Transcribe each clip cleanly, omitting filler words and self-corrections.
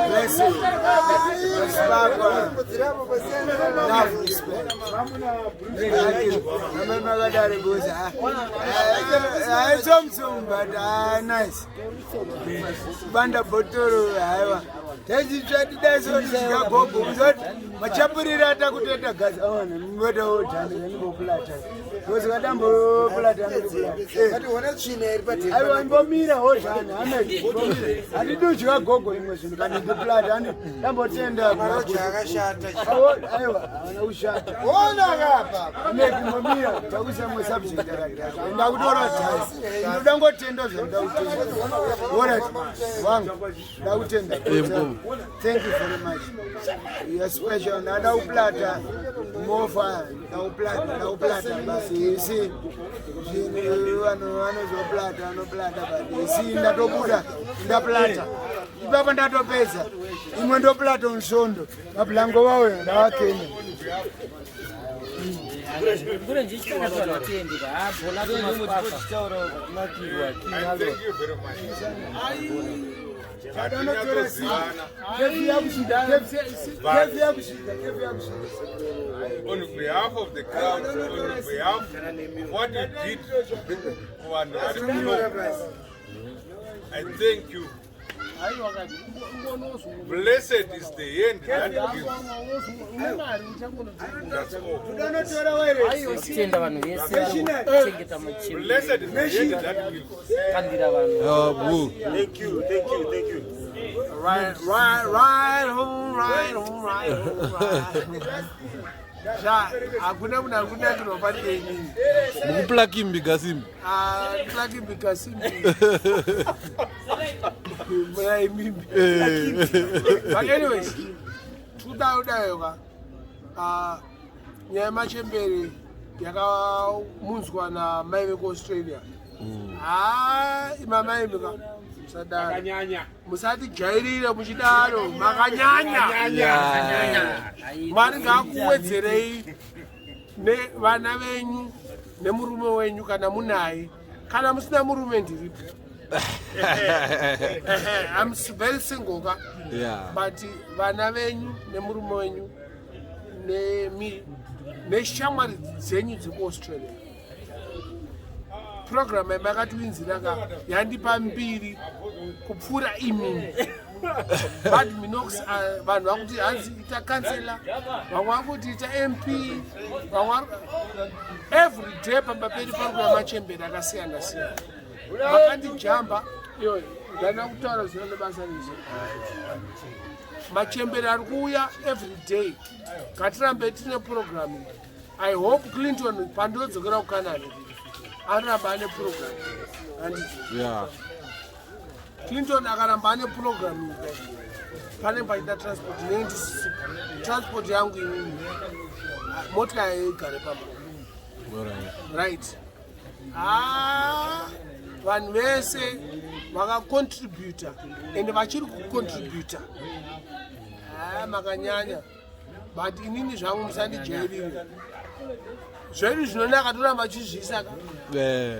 Blessing. Love, respect. Makadare boss. Haitsomtsom but nice. Banda bhotoro haiwa. Techitsvatidaiso gogo uzoti machapurira atakutoita gazi awana mota wotani ndimboplata. Gozi kadambopulata aiwa imbomira hozhani ame handidi udya gogo imwe zvinhu kana ndiplata andi dambotenda aiwa havana kushata imbomira takuisa imwe subject akadhaka ndakutora dhai ndoda ngotenda zvandoda kutenda orit wangu ndakutenda. Thank you very much. You are special. Ndada kuplata mofa, ndakuplata, ndakuplata basi. You see, zvinhu vanhu vanozoplata, vanoplata but you see, ndatobuda, ndaplata. Ipapo ndatopedza. Imwe ndoplata musondo. Mablango vauya ndavakenya. On behalf of the crowd, on behalf of what you did kuvanhu vari kuno, I thank you. Blessed is the hand that gives. That's all. Kutenda vanhu vese vari kuchengeta Blessed is the hand that gives. machekandira vanhu. Oh, Thank you, thank you, thank you. Right, right, on, right on, right on, right. Sha, hakuna munhu ari kunakirwa pane inini. Mukuplakimbi kasimbi. Plakimbi kasimbi. Muna imimi. But anyways, tudayo ka. Ah, nyaya yemachembere yakamunzwa namai vekuAustralia. Ha, imamai mika. Musadaro. Musatijairire muchidaro, makanyanya. Mwari ngaakuwedzerei nevana venyu nemurume wenyu kana munaye. Kana musina murume, ndiripo. I'm very single ka. But vana venyu nemurume wenyu nemi neshamwari dzenyu dzekuAustralia, program yamakatiwinzira ka yandipa mbiri kupfuura imimi. But Minox, vanhu vakuti hanzi ita councillor, vamwe vakuti ita MP, vamwe every day pamba pedu pari kuya machembere akasiyana siyana. Makandijamba iyo ndana kutaura zina nebasa rizvo. Machembere ari kuuya every day. Ngatirambe tine program iyi. I hope Clinton pandodzokera kuCanada anoramba ane program, handiti? Yeah. Clinton akaramba ane program iyi, pane paita transport inenge ndisisipo. Transport yangu inini, motika yaigare pamba. Right. Ah, vanhu vese vakacontributa ende vachiri kucontributa, ah, makanyanya. But inini zvangu musandijairire. Zvedu zvinonaka toramba chizviisa ka.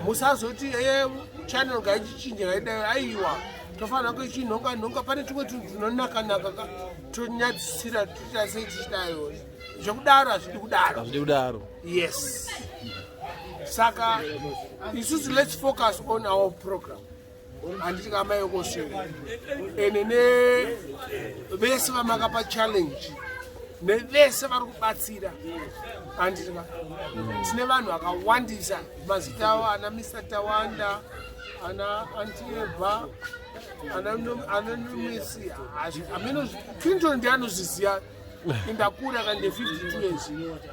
Musazoti e channel ngaichichinje, ngaidai. Aiwa, tofanira kuichinhonga nhonga. Pane tumwe tunhu tunonaka-naka ka, tonyadzisira toita sei tichidayo? Zvekudaro hazvidi kudaro. Hazvidi kudaro. Yes, saka isusu let's focus on our program, handiti kamai vekuAustralia? Ende nevese vamakapa challenge nevese vari kubatsira, handiti ka? Tine vanhu vakawandisa, mazita avo ana Mr Tawanda, ana Antieva, ana Nomesi, ameno Clinton ndiye anozviziva. Indakura kande 52 years.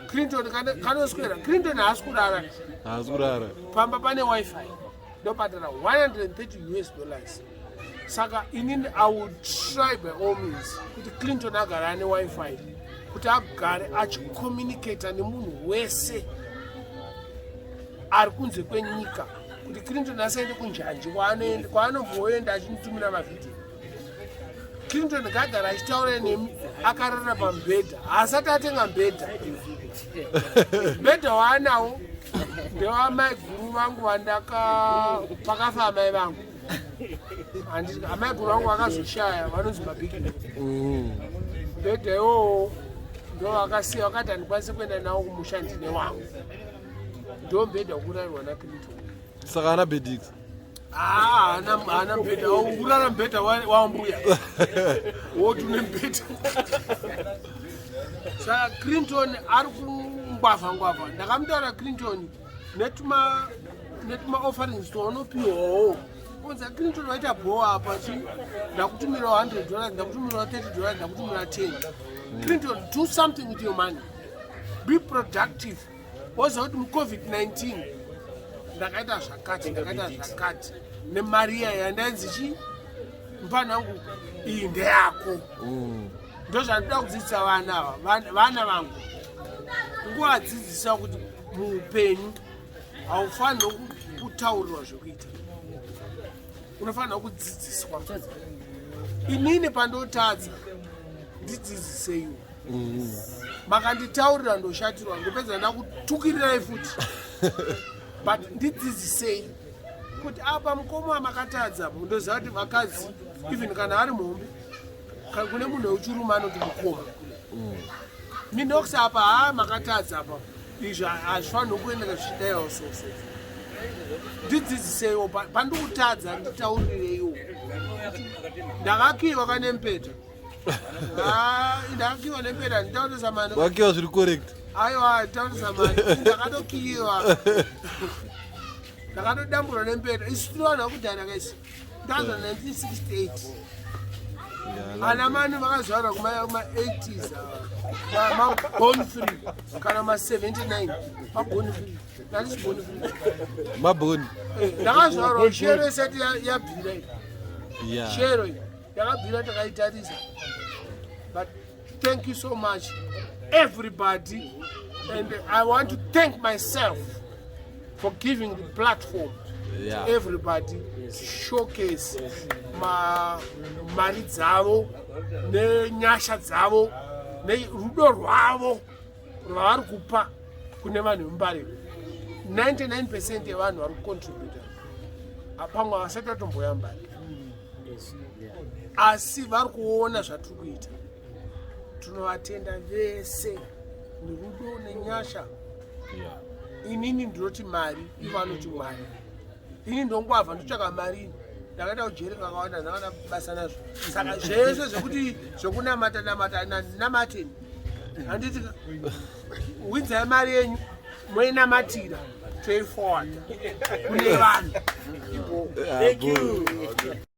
Clinton kanoswera, Clinton haasi kurara. Haasi kurara. Pamba pane WiFi, ndobhadhara US$130. Saka inini I will try by all means kuti Clinton agare ane WiFi, kuti agare achicommunicata nemunhu wese ari kunze kwenyika, kuti Clinton asaende kunjanji kwaanomboenda achinitumira mavhidhiyo. Clinton ngagara achitaura nemi akarara pamubhedha. Haasati atenga mubhedha. Mubhedha waanawo ndewamai guru vangu vandaka pakafa amai vangu. Handiti amaiguru vangu vakazoshaya vanonzi mabhiki. Mubhedha iwowo ndo vakasiya vakati handikwanisi kuenda nawo kumusha, ndine wangu. Ndo mubhedha wekurarirwa naClinton. Saka ana bedix? Haana, haana mubhedha. Urara mubhedha wambuya woti une mubhedha. Saka Clinton ari kungwavha ngwavha. Ndakamutaura Clinton netuma offerings twaunopiwawo, unza Clinton waita bhowa apa chi ndakutumirawo $100, ndakutumirawo $30, ndakutumira 10. Clinton, do something with your money, be productive. Woziva kuti muCovid-19 ndakaita zvakati, ndakaita zvakati nemari iya yandainzi chi mufana wangu, iyi ndeyako. Ndo zvandinoda kudzidzisa vana ava, vana vangu, kungovadzidzisa kuti muupenyu haufaniri kutaurirwa zvekuita, unofanira kudzidziswa. Inini pandotadza, ndidzidziseiwo. Makanditaurira ndoshatirwa, ndopedza ndakutukirirai futi, but ndidzidzisei kuti apa mukoma makatadza. Ndoziva kuti vakadzi, even kana ari muhombe, kana kune munhu wechirume anoti mukoma minox apa, ha, makatadza apa, izvi hazvifaniri kuendeka zvichidaiwo. So so ndidzidziseiwo pandikutadza, nditaurireiwo. Ndakakiwa kane mupeta. Ah, ndakakiwa nemupeta, nditaurisa mani. Wakiwa zviri correct? Aiwa, taurisa mani, ndakatokiwa, ndakatodamburwa nemupeta. Isu tiri vanhu vakudhara kaisi, ndazva 1968. Ana mani vakazvarwa kuma-80s, maborn free, kana ma-79, maborn free, ndandisi born free. Mabhoni. Ndakazvarwa shero isati yabvira iyi. Shero iyi yakabvira takaitarisa. But thank you so much, everybody, and I want to thank myself for giving the platform to everybody to showcase mari dzavo nenyasha dzavo nerudo rwavo rwavari kupa kune vanhu vemuMbariro. 99% yevanhu vari kucontributa pamwe vasati vatomboya Mbare, asi vari kuona zvatiri kuita. Tinovatenda vese nerudo nenyasha. Inini ndinoti mari, ivo vanoti Mwari. Ini ndongwavha, ndotsvaka mari. Ini ndakaita kujeri kakawanda, ndakana basa nazvo. Saka zvese zvekuti zvekunamata namata namateni, handiti winzai mari yenyu moinamatira, toiforward kune vanhu. Thank you.